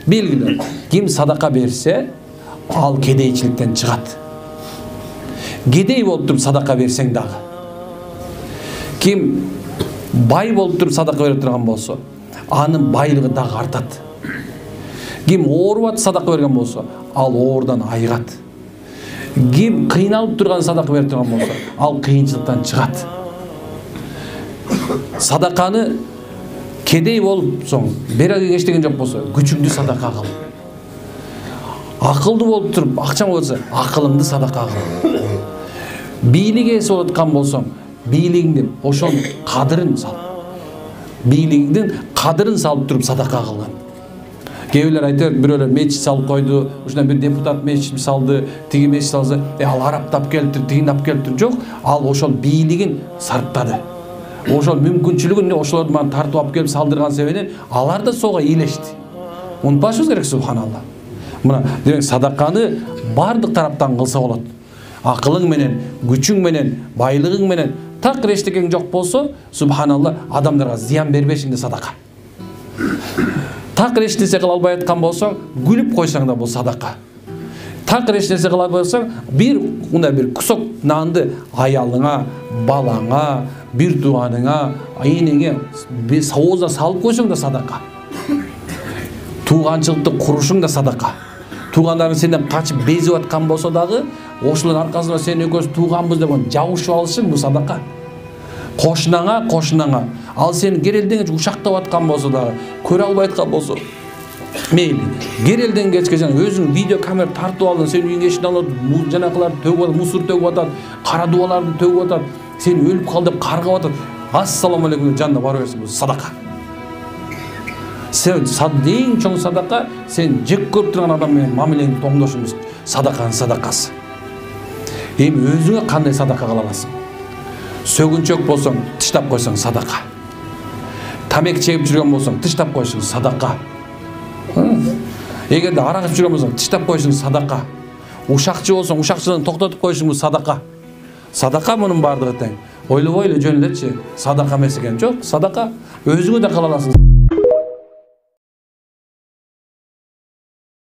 Белгилүү, ким садака берсе, ал кедейчиликтен чыгат. Кедей болуп туруп садака берсең дагы. Ким бай болуп туруп садака бере турган болсо, анын байлыгы дагы артат. Ким ооруп атып садака берген болсо, ал оорудан айыгат. Ким кыйналып турган садака бере турган болсо, ал кыйынчылыктан чыгат. Садаканы кедей болупсоң, бере эчтекен жок болсо, күчүңдү садака кыл. Акылдуу болуп туруп, акчаң болсо, акылыңды садака кыл. Бийлик ээси болуп аткан болсоң, бийлигиңди ошонун кадырын сал. Бийлигиңдин кадырын салып туруп садака кылган. Кээ бирлер айтат, бирөөлөр мечит салып койду, ушундан бир депутат мечит салды, тиги мечит салса, ал араптап келиптир, тигиндап келиптир. Жок, ал ошол бийлигин сарптады. Ошол мүмкүнчүлүгүн ошолорду мага тартып алып келип салдырган себебинен алар да сого ийлешти. Унутпашыбыз керек, субханалла. Мына демек садаканы бардык тараптан кылса болот. Акылың менен, күчүң менен, байлыгың менен такыр эчтекең жок болсо, субханалла, адамдарга зыян бербешиң да садака. Такыр эч нерсе кыла албай аткан болсоң, күлүп койсоң да бул садака. Такыр эч нерсе кыла албай атсаң, бир мындай бир кусок нанды аялыңа, балаңа, бир тууганыңа, энеңе бир оозуна салып койсоң да садака. Тууганчылыкты курушуң да садака. Туугандарың сенден качып безип аткан болсо дагы, ошолордун аркасында сен экөөбүз тууганбыз деп жабышып алышың бул садака. Кошунаңа, кошунаңа. Ал сени керелден кеч ушактап аткан болсо дагы, көрө албай аткан болсо, мейли. Керелден кечке жана өзүң видео камера тартып алдың, сен үйүңө эшигин алып, жанакыларды төгүп атат, мусор төгүп атат, кара дубаларды төгүп атат, сен өлүп кал деп каргап атат. Ассаламу алейкум деп жанына бара берсең, бул садака. Сен эң чоң садака, сен жек көрүп турган адам менен мамилеңди тоңдошуңуз садаканын садакасы. Эми өзүңө кандай садака кыла аласың? Сөгүнчөк болсоң, тыштап койсоң садака. Тамеки чегип жүргөн болсоң, тыштап койсоң садака. Эгерде арак ичип жүргөн болсоң, тыштап койсоң садака. Ушакчы болсоң, ушакчыдан токтотуп коюшуң бул садака. Садака мунун баардыгы тең. Ойлобой эле жөн элечи, садака эмес экен. Жок, садака өзүңө да кыла аласың.